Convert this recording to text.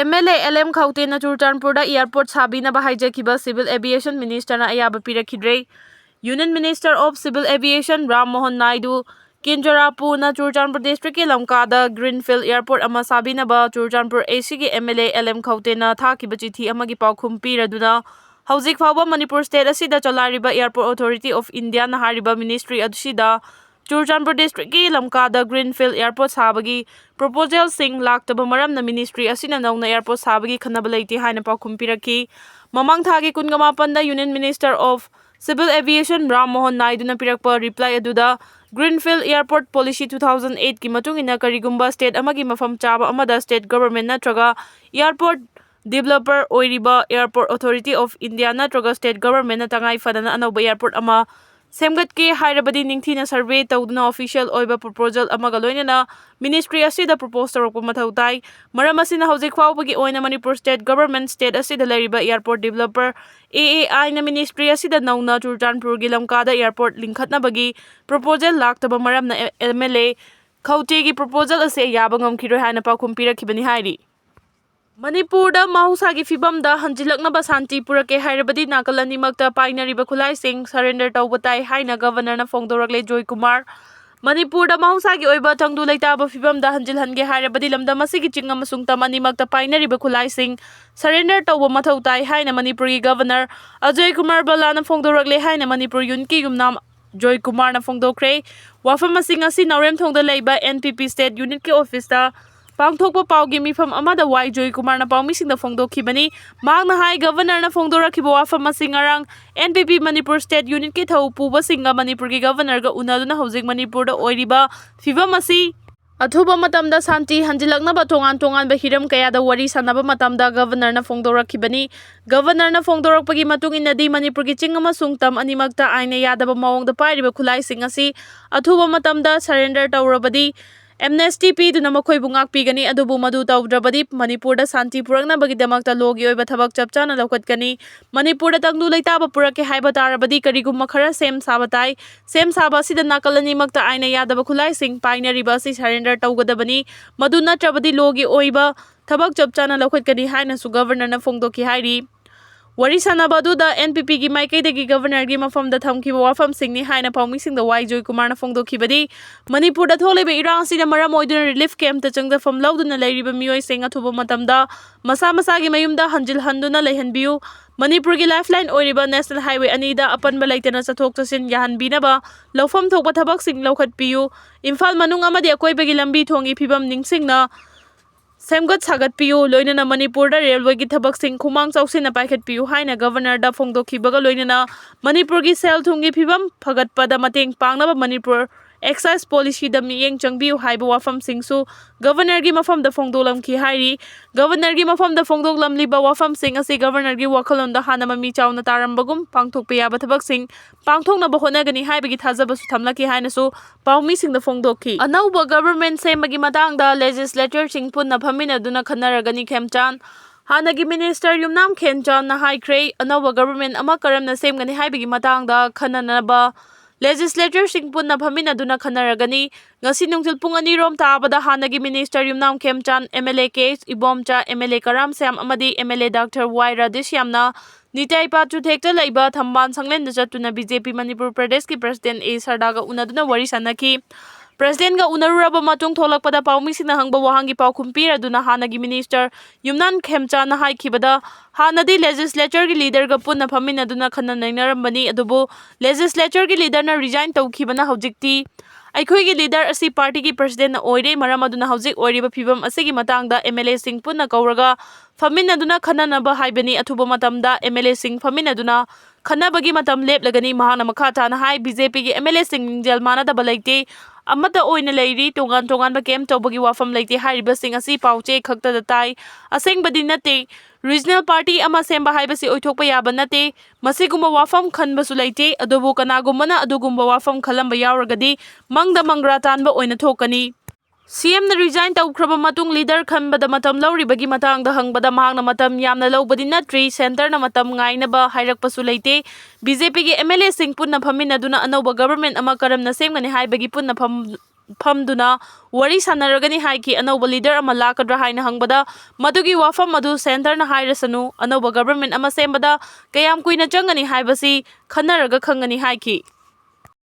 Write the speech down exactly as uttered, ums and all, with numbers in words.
M L A L M ꯈꯧꯇꯦꯅ ꯆꯨꯔꯆꯥꯟꯄꯨꯔꯗ airport ꯁꯥꯕꯤꯅꯕ ꯍꯥꯏꯖꯈꯤꯕ civil aviation ministerꯅ ꯑꯌꯥꯕ ꯄꯤꯔꯛꯈꯤꯗ꯭ꯔꯦ꯫ Union Minister of Civil Aviation Ram Mohan Naidu ꯀꯤꯟꯖꯔꯥꯄꯨꯔꯅ Churachandpur districtꯀꯤ ꯂꯝꯀꯥꯗ Greenfield airport ꯑꯃ ꯁꯥꯕꯤꯅꯕ Churachandpur A Cꯒꯤ M L A L M ꯈꯧꯇꯦꯅ ꯊꯥꯈꯤꯕ ꯆꯤꯊꯤ ꯑꯃꯒꯤ ꯄꯥꯎꯈꯨꯝ ꯄꯤꯔꯗꯨꯅ ꯍꯧꯖꯤꯛ ꯐꯥꯎꯕ ꯃꯅꯤꯄꯨꯔ state ꯑꯁꯤꯗ ꯆꯂꯥꯏꯔꯤꯕ Airport Authority of Indiaꯅ ꯍꯥꯏꯔꯤꯕ ministry ꯑꯁꯤꯗ ꯆꯨꯔꯆꯥꯟꯄꯨꯔ districtꯀꯤ ꯂꯝꯀꯥꯗ Greenfield airport ꯁꯥꯕꯒꯤ proposalꯁꯤꯡ ꯂꯥꯛꯇꯕ ꯃꯔꯝꯅ ministry ꯑꯁꯤꯅ ꯅꯧꯅ airport ꯁꯥꯕꯒꯤ ꯈꯟꯅꯕ ꯂꯩꯇꯦ ꯍꯥꯏꯅ ꯄꯥꯎꯈꯨꯝ ꯄꯤꯔꯛꯈꯤ꯫ ꯃꯃꯥꯡ ꯊꯥꯒꯤ ꯀꯨꯟꯃꯥꯄꯟꯗ Union Minister of Civil Aviation Ram Mohan ꯅꯥꯏꯗꯨꯅ ꯄꯤꯔꯛꯄ reply ꯑꯗꯨꯗ Greenfield airport policy two thousand eightꯀꯤ ꯃꯇꯨꯡ ꯏꯟꯅ ꯀꯔꯤꯒꯨꯝꯕ state ꯑꯃꯒꯤ ꯃꯐꯝ ꯆꯥꯕ ꯑꯃꯗ state government ꯅꯠꯇ꯭ꯔꯒ airport developer ꯑꯣꯏꯔꯤꯕ Airport Authority of India ꯅꯠꯇ꯭ꯔꯒ state governmentꯅ ꯇꯉꯥꯏ ꯐꯗꯅ ꯑꯅꯧꯕ airport ꯑꯃ ꯁꯦꯝꯒꯠꯀꯦ ꯍꯥꯏꯔꯕꯗꯤ ꯅꯤꯡꯊꯤꯅ survey ꯇꯧꯗꯨꯅ official ꯑꯣꯏꯕ proposal ꯑꯃꯒ ꯂꯣꯏꯅꯅ ministry ꯑꯁꯤꯗ propose ꯇꯧꯔꯛꯄ ꯃꯊꯧ ꯇꯥꯏ꯫ ꯃꯔꯝ ꯑꯁꯤꯅ ꯍꯧꯖꯤꯛ ꯐꯥꯎꯕꯒꯤ ꯑꯣꯏꯅ ꯃꯅꯤꯄꯨꯔ state government state ꯑꯁꯤꯗ ꯂꯩꯔꯤꯕ airport developer A A Iꯅ ministry ꯑꯁꯤꯗ ꯅꯧꯅ ꯆꯨꯔꯆꯥꯟꯄꯨꯔꯒꯤ ꯂꯝꯀꯥꯗ airport ꯂꯤꯡꯈꯠꯅꯕꯒꯤ proposal ꯂꯥꯛꯇꯕ ꯃꯔꯝꯅ M L A ꯈꯧꯇꯦꯒꯤ proposal ꯑꯁꯤ ꯌꯥꯕ ꯉꯝꯈꯤꯔꯣꯏ ꯍꯥꯏꯅ ꯄꯥꯎꯈꯨꯝ ꯄꯤꯔꯛꯈꯤꯕꯅꯤ ꯍꯥꯏꯔꯤ꯫ ꯃꯅꯤꯄꯨꯔꯗ ꯃꯍꯧꯁꯥꯒꯤ ꯐꯤꯕꯝꯗ ꯍꯟꯖꯤꯜꯂꯛꯅꯕ ꯁꯥꯟꯇꯤ ꯄꯨꯔꯛꯀꯦ ꯍꯥꯏꯔꯕꯗꯤ ꯅꯥꯀꯜ ꯑꯅꯤꯃꯛꯇ ꯄꯥꯏꯅꯔꯤꯕ ꯈꯨꯠꯂꯥꯏꯁꯤꯡ surrender ꯇꯧꯕ ꯇꯥꯏ ꯍꯥꯏꯅ Governorꯅ ꯐꯣꯡꯗꯣꯔꯛꯂꯦ꯫ ꯖꯣꯏꯀꯨꯃꯥꯔ꯫ ꯃꯅꯤꯄꯨꯔꯗ ꯃꯍꯧꯁꯥꯒꯤ ꯑꯣꯏꯕ ꯇꯪꯗꯨ ꯂꯩꯇꯥꯕ ꯐꯤꯕꯝꯗ ꯍꯟꯖꯤꯜꯍꯟꯒꯦ ꯍꯥꯏꯔꯕꯗꯤ ꯂꯝꯗꯝ ꯑꯁꯤꯒꯤ ꯆꯤꯡ ꯑꯃꯁꯨꯡ ꯇꯝ ꯑꯅꯤꯃꯛꯇ ꯄꯥꯏꯅꯔꯤꯕ ꯈꯨꯠꯂꯥꯏꯁꯤꯡ surrender ꯇꯧꯕ ꯃꯊꯧ ꯇꯥꯏ ꯍꯥꯏꯅ ꯃꯅꯤꯄꯨꯔꯒꯤ Governor ꯑꯖꯣꯏ ꯀꯨꯃꯥꯔ ꯚꯜꯂꯥꯅ ꯐꯣꯡꯗꯣꯔꯛꯂꯦ ꯍꯥꯏꯅ ꯃꯅꯤꯄꯨꯔ ꯌꯨꯅꯤꯠꯀꯤ ꯌꯨꯝꯅꯥꯝ ꯖꯣꯏ ꯀꯨꯃꯥꯔꯅ ꯐꯣꯡꯗꯣꯛꯈ꯭ꯔꯦ꯫ ꯋꯥꯐꯝꯁꯤꯡ ꯑꯁꯤ ꯅꯥꯎꯔꯦꯝꯊꯣꯡꯗ ꯂꯩꯕ N P P state unitꯀꯤ officeꯇ ꯄꯥꯡꯊꯣꯛꯄ ꯄꯥꯎꯒꯤ ꯃꯤꯐꯝ ꯑꯃꯗ ꯋꯥꯏ ꯖꯣꯏ ꯀꯨꯃꯥꯔꯅ ꯄꯥꯎꯃꯤꯁꯤꯡꯗ ꯐꯣꯡꯗꯣꯛꯈꯤꯕꯅꯤ꯫ ꯃꯍꯥꯛꯅ ꯍꯥꯏ, Governorꯅ ꯐꯣꯡꯗꯣꯔꯛꯈꯤꯕ ꯋꯥꯐꯝ ꯑꯁꯤ ꯉꯔꯥꯡ N P P Manipur state unitꯀꯤ ꯊꯧ ꯄꯨꯕꯁꯤꯡꯒ ꯃꯅꯤꯄꯨꯔꯒꯤ Governorꯒ ꯎꯅꯗꯨꯅ ꯍꯧꯖꯤꯛ ꯃꯅꯤꯄꯨꯔꯗ ꯑꯣꯏꯔꯤꯕ ꯐꯤꯕꯝ ꯑꯁꯤ ꯑꯊꯨꯕ ꯃꯇꯝꯗ ꯁꯥꯟꯇꯤ ꯍꯟꯖꯤꯜꯂꯛꯅꯕ ꯇꯣꯉꯥꯟ ꯇꯣꯉꯥꯟꯕ ꯍꯤꯔꯝ ꯀꯌꯥꯗ ꯋꯥꯔꯤ ꯁꯥꯟꯅꯕ ꯃꯇꯝꯗ Governorꯅ ꯐꯣꯡꯗꯣꯔꯛꯈꯤꯕꯅꯤ꯫ Governorꯅ ꯐꯣꯡꯗꯣꯔꯛꯄꯒꯤ ꯃꯇꯨꯡ ꯏꯟꯅꯗꯤ ꯃꯅꯤꯄꯨꯔꯒꯤ ꯆꯤꯡ ꯑꯃꯁꯨꯡ ꯇꯝ ꯑꯅꯤꯃꯛꯇ ꯑꯥꯏꯟꯅ ꯌꯥꯗꯕ ꯃꯑꯣꯡꯗ ꯄꯥꯏꯔꯤꯕ ꯈꯨꯠꯂꯥꯏꯁꯤꯡ ꯑꯁꯤ ꯑꯊꯨꯕ ꯃꯇꯝꯗ surrender ꯇꯧꯔꯕꯗꯤ amnesty ꯄꯤꯗꯨꯅ ꯃꯈꯣꯏꯕꯨ ꯉꯥꯛꯄꯤꯒꯅꯤ, ꯑꯗꯨꯕꯨ ꯃꯗꯨ ꯇꯧꯗ꯭ꯔꯕꯗꯤ ꯃꯅꯤꯄꯨꯔꯗ ꯁꯥꯟꯇꯤ ꯄꯨꯔꯛꯅꯕꯒꯤꯗꯃꯛꯇ lawꯒꯤ ꯑꯣꯏꯕ ꯊꯕꯛ ꯆꯞ ꯆꯥꯅ ꯂꯧꯈꯠꯀꯅꯤ꯫ ꯃꯅꯤꯄꯨꯔꯗ ꯇꯪꯗꯨ ꯂꯩꯇꯥꯕ ꯄꯨꯔꯛꯀꯦ ꯍꯥꯏꯕ ꯇꯥꯔꯕꯗꯤ ꯀꯔꯤꯒꯨꯝꯕ ꯈꯔ ꯁꯦꯝ ꯁꯥꯕ ꯇꯥꯏ꯫ ꯁꯦꯝ ꯁꯥꯕ ꯑꯁꯤꯗ ꯅꯥꯀꯜ ꯑꯅꯤꯃꯛꯇ ꯑꯥꯏꯟꯅ ꯌꯥꯗꯕ ꯈꯨꯠꯂꯥꯏꯁꯤꯡ ꯄꯥꯏꯅꯔꯤꯕ ꯑꯁꯤ surrender ꯇꯧꯒꯗꯕꯅꯤ꯫ ꯃꯗꯨ ꯅꯠꯇ꯭ꯔꯕꯗꯤ lawꯒꯤ ꯑꯣꯏꯕ ꯊꯕꯛ ꯆꯞ ꯆꯥꯅ ꯂꯧꯈꯠꯀꯅꯤ ꯍꯥꯏꯅꯁꯨ Governor ꯅ ꯐꯣꯡꯗꯣꯛꯈꯤ ꯍꯥꯏꯔꯤ꯫ ꯋꯥꯔꯤ ꯁꯥꯟꯅꯕ ꯑꯗꯨꯗ N P P ꯒꯤ ꯃꯥꯏꯀꯩꯗꯒꯤ Governor ꯒꯤ ꯃꯐꯝꯗ ꯊꯝꯈꯤꯕ ꯋꯥꯐꯝꯁꯤꯡꯅꯤ ꯍꯥꯏꯅ ꯄꯥꯎꯃꯤꯁꯤꯡꯗ ꯋꯥꯏ ꯖꯣꯏꯀꯨꯃꯥꯔꯅ ꯐꯣꯡꯗꯣꯛꯈꯤꯕꯗꯤ, ꯃꯅꯤꯄꯨꯔꯗ ꯊꯣꯛꯂꯤꯕ ꯏꯔꯥꯡ ꯑꯁꯤꯅ ꯃꯔꯝ ꯑꯣꯏꯗꯨꯅ relief camp ꯇ ꯆꯪꯖꯐꯝ ꯂꯧꯗꯨꯅ ꯂꯩꯔꯤꯕ ꯃꯤꯑꯣꯏꯁꯤꯡ ꯑꯊꯨꯕ ꯃꯇꯝꯗ ꯃꯁꯥ ꯃꯁꯥꯒꯤ ꯃꯌꯨꯝꯗ ꯍꯟꯖꯤꯜꯍꯟꯗꯨꯅ ꯂꯩꯍꯟꯕꯤꯌꯨ꯫ ꯃꯅꯤꯄꯨꯔꯒꯤ lifeline ꯑꯣꯏꯔꯤꯕ National Highway ꯑꯅꯤꯗ ꯑꯄꯟꯕ ꯂꯩꯇꯅ ꯆꯠꯊꯣꯛ ꯆꯠꯁꯤꯟ ꯌꯥꯍꯟꯕꯤꯅꯕ ꯂꯧꯐꯝ ꯊꯣꯛꯄ ꯊꯕꯛꯁꯤꯡ ꯂꯧꯈꯠꯄꯤꯌꯨ꯫ ꯏꯝꯐꯥꯜ ꯃꯅꯨꯡ ꯑꯃꯗꯤ ꯑꯀꯣꯏꯕꯒꯤ ꯂꯝꯕꯤ ꯊꯣꯡꯒꯤ ꯐꯤꯕꯝ ꯅꯤꯡꯁꯤꯡꯅ ꯁꯦꯝꯒꯠ ꯁꯥꯒꯠꯄꯤꯌꯨ, ꯂꯣꯏꯅꯅ ꯃꯅꯤꯄꯨꯔꯗ railway ꯒꯤ ꯊꯕꯛꯁꯤꯡ ꯈꯨꯃꯥꯡ ꯆꯥꯎꯁꯤꯟꯅ ꯄꯥꯏꯈꯠꯄꯤꯌꯨ ꯍꯥꯏꯅ Governor ꯗ ꯐꯣꯡꯗꯣꯛꯈꯤꯕꯒ ꯂꯣꯏꯅꯅ ꯃꯅꯤꯄꯨꯔꯒꯤ ꯁꯦꯜ ꯊꯨꯝꯒꯤ ꯐꯤꯕꯝ ꯐꯒꯠꯄꯗ ꯃꯇꯦꯡ ꯄꯥꯡꯅꯕ ꯃꯅꯤꯄꯨꯔ excise policy ꯗ ꯃꯤꯠꯌꯦꯡ ꯆꯪꯕꯤꯌꯨ ꯍꯥꯏꯕ ꯋꯥꯐꯝꯁꯤꯡꯁꯨ Governor ꯒꯤ ꯃꯐꯝꯗ ꯐꯣꯡꯗꯣꯛꯂꯝꯈꯤ ꯍꯥꯏꯔꯤ꯫ Governor ꯒꯤ ꯃꯐꯝꯗ ꯐꯣꯡꯗꯣꯛꯂꯝꯂꯤꯕ ꯋꯥꯐꯝꯁꯤꯡ ꯑꯁꯤ Governor ꯒꯤ ꯋꯥꯈꯜꯂꯣꯟꯗ ꯍꯥꯟꯅ ꯃꯃꯤ ꯆꯥꯎꯅ ꯇꯥꯔꯝꯕꯒꯨꯝ ꯄꯥꯡꯊꯣꯛꯄ ꯌꯥꯕ ꯊꯕꯛꯁꯤꯡ ꯄꯥꯡꯊꯣꯛꯅꯕ ꯍꯣꯠꯅꯒꯅꯤ ꯍꯥꯏꯕꯒꯤ ꯊꯥꯖꯕꯁꯨ ꯊꯝꯂꯛꯈꯤ ꯍꯥꯏꯅꯁꯨ ꯄꯥꯎꯃꯤꯁꯤꯡꯗ ꯐꯣꯡꯗꯣꯛꯈꯤ꯫ ꯑꯅꯧꯕ government ꯁꯦꯝꯕꯒꯤ ꯃꯇꯥꯡꯗ legislator ꯁꯤꯡ ꯄꯨꯟꯅ ꯐꯝꯃꯤꯟꯅꯗꯨꯅ ꯈꯟꯅꯔꯒꯅꯤ, ꯈꯦꯝꯆꯥꯟ꯫ ꯍꯥꯟꯅꯒꯤ minister ꯌꯨꯝꯅꯥꯝ ꯈꯦꯝꯆꯥꯟꯅ ꯍꯥꯏꯈ꯭ꯔꯦ, ꯑꯅꯧꯕ government ꯑꯃ ꯀꯔꯝꯅ ꯁꯦꯝꯒꯅꯤ ꯍꯥꯏꯕꯒꯤ ꯃꯇꯥꯡꯗ ꯈꯟꯅꯅꯕ legislator ꯁꯤꯡ ꯄꯨꯟꯅ ꯐꯝꯃꯤꯟꯅꯗꯨꯅ ꯈꯟꯅꯔꯒꯅꯤ꯫ ꯉꯁꯤ ꯅꯨꯡꯊꯤꯜ ꯄꯨꯡ ꯑꯅꯤ ꯔꯣꯝ ꯇꯥꯕꯗ ꯍꯥꯟꯅꯒꯤ minister Yumnam ꯈꯦꯝꯆꯥꯟ, M L A K H Ibomcha, M L A ꯀꯔꯥꯝ ꯁ꯭ꯌꯥꯝ ꯑꯃꯗꯤ M L A Doctor Y ꯔꯥꯙꯦꯁ꯭ꯌꯥꯝꯅ Nitai ꯄꯥꯠꯆꯨꯊꯦꯛꯇ ꯂꯩꯕ ꯊꯝꯕꯥꯜ ꯁꯪꯂꯦꯟꯗ ꯆꯠꯇꯨꯅ B J P ꯃꯅꯤꯄꯨꯔ ꯄ꯭ꯔꯗꯦꯁꯀꯤ president A ꯁꯔꯗꯥꯒ ꯎꯅꯗꯨꯅ ꯋꯥꯔꯤ ꯁꯥꯟꯅꯈꯤ꯫ Presidentꯒ ꯎꯅꯔꯨꯔꯕ ꯃꯇꯨꯡ ꯊꯣꯛꯂꯛꯄꯗ ꯄꯥꯎꯃꯤꯁꯤꯡꯅ ꯍꯪꯕ ꯋꯥꯍꯪꯒꯤ ꯄꯥꯎꯈꯨꯝ ꯄꯤꯔꯗꯨꯅ ꯍꯥꯟꯅꯒꯤ minister ꯌꯨꯝꯅꯥꯝ ꯈꯦꯝꯆꯥꯟꯅ ꯍꯥꯏꯈꯤꯕꯗ, ꯍꯥꯟꯅꯗꯤ legislatureꯒꯤ leaderꯒ ꯄꯨꯟꯅ ꯐꯝꯃꯤꯟꯅꯗꯨꯅ ꯈꯟꯅ ꯅꯩꯅꯔꯝꯕꯅꯤ, ꯑꯗꯨꯕꯨ legislatureꯒꯤ leaderꯅ resign ꯇꯧꯈꯤꯕꯅ ꯍꯧꯖꯤꯛꯇꯤ ꯑꯩꯈꯣꯏꯒꯤ leader ꯑꯁꯤ partyꯒꯤ presidentꯅ ꯑꯣꯏꯔꯦ꯫ ꯃꯔꯝ ꯑꯗꯨꯅ ꯍꯧꯖꯤꯛ ꯑꯣꯏꯔꯤꯕ ꯐꯤꯕꯝ ꯑꯁꯤꯒꯤ ꯃꯇꯥꯡꯗ M L A ꯁꯤꯡ ꯄꯨꯟꯅ ꯀꯧꯔꯒ ꯐꯝꯃꯤꯟꯅꯗꯨꯅ ꯈꯟꯅꯅꯕ ꯍꯥꯏꯕꯅꯤ꯫ ꯑꯊꯨꯕ ꯃꯇꯝꯗ M L A ꯁꯤꯡ ꯐꯝꯃꯤꯟꯅꯗꯨꯅ ꯈꯟꯅꯕꯒꯤ ꯃꯇꯝ ꯂꯦꯞꯂꯒꯅꯤ꯫ ꯃꯍꯥꯛꯅ ꯃꯈꯥ ꯇꯥꯅ ꯍꯥꯏ, B J Pꯒꯤ M L A ꯁꯤꯡ ꯂꯤꯡꯖꯦꯜ ꯃꯥꯟꯅꯗꯕ ꯂꯩꯇꯦ, ꯑꯃꯠꯇ ꯑꯣꯏꯅ ꯂꯩꯔꯤ, ꯇꯣꯉꯥꯟ ꯇꯣꯉꯥꯟꯕ camp ꯇꯧꯕꯒꯤ ꯋꯥꯐꯝ ꯂꯩꯇꯦ꯫ ꯍꯥꯏꯔꯤꯕꯁꯤꯡ ꯑꯁꯤ ꯄꯥꯎꯆꯦ ꯈꯛꯇꯗ ꯇꯥꯏ, ꯑꯁꯦꯡꯕꯗꯤ ꯅꯠꯇꯦ꯫ Regional party ꯑꯃ ꯁꯦꯝꯕ ꯍꯥꯏꯕꯁꯤ ꯑꯣꯏꯊꯣꯛꯄ ꯌꯥꯕ ꯅꯠꯇꯦ꯫ ꯃꯁꯤꯒꯨꯝꯕ ꯋꯥꯐꯝ ꯈꯟꯕꯁꯨ ꯂꯩꯇꯦ꯫ ꯑꯗꯨꯕꯨ ꯀꯅꯥꯒꯨꯝꯕꯅ ꯑꯗꯨꯒꯨꯝꯕ ꯋꯥꯐꯝ ꯈꯜꯂꯝꯕ ꯌꯥꯎꯔꯒꯗꯤ ꯃꯪꯗ ꯃꯪꯒ꯭ꯔꯥ ꯇꯥꯟꯕ ꯑꯣꯏꯅ ꯊꯣꯛꯀꯅꯤ꯫ C M ꯅ resign ꯇꯧꯈ꯭ꯔꯕ ꯃꯇꯨꯡ leader ꯈꯟꯕꯗ ꯃꯇꯝ ꯂꯧꯔꯤꯕꯒꯤ ꯃꯇꯥꯡꯗ ꯍꯪꯕꯗ ꯃꯍꯥꯛꯅ ꯃꯇꯝ ꯌꯥꯝꯅ ꯂꯧꯕꯗꯤ ꯅꯠꯇ꯭ꯔꯤ, centreꯅ ꯃꯇꯝ ꯉꯥꯏꯅꯕ ꯍꯥꯏꯔꯛꯄꯁꯨ ꯂꯩꯇꯦ꯫ B J Pꯒꯤ M L A ꯁꯤꯡ ꯄꯨꯟꯅ ꯐꯝꯃꯤꯟꯅꯗꯨꯅ ꯑꯅꯧꯕ government ꯑꯃ ꯀꯔꯝꯅ ꯁꯦꯝꯒꯅꯤ ꯍꯥꯏꯕꯒꯤ ꯄꯨꯟꯅ ꯐꯝ-, ꯐꯝꯗꯨꯅ ꯋꯥꯔꯤ ꯁꯥꯟꯅꯔꯒꯅꯤ ꯍꯥꯏꯈꯤ꯫ ꯑꯅꯧꯕ ꯂꯤꯗꯔ ꯑꯃ ꯂꯥꯛꯀꯗ꯭ꯔꯥ ꯍꯥꯏꯅ ꯍꯪꯕꯗ, ꯃꯗꯨꯒꯤ ꯋꯥꯐꯝ ꯑꯗꯨ ꯁꯦꯟꯇꯔꯅ ꯍꯥꯏꯔꯁꯅꯨ, ꯑꯅꯧꯕ ꯒꯕꯔꯟꯃꯦꯟꯠ ꯑꯃ ꯁꯦꯝꯕꯗ ꯀꯌꯥꯝ ꯀꯨꯏꯅ ꯆꯪꯒꯅꯤ ꯍꯥꯏꯕꯁꯤ ꯈꯟꯅꯔꯒ ꯈꯪꯒꯅꯤ ꯍꯥꯏꯈꯤ꯫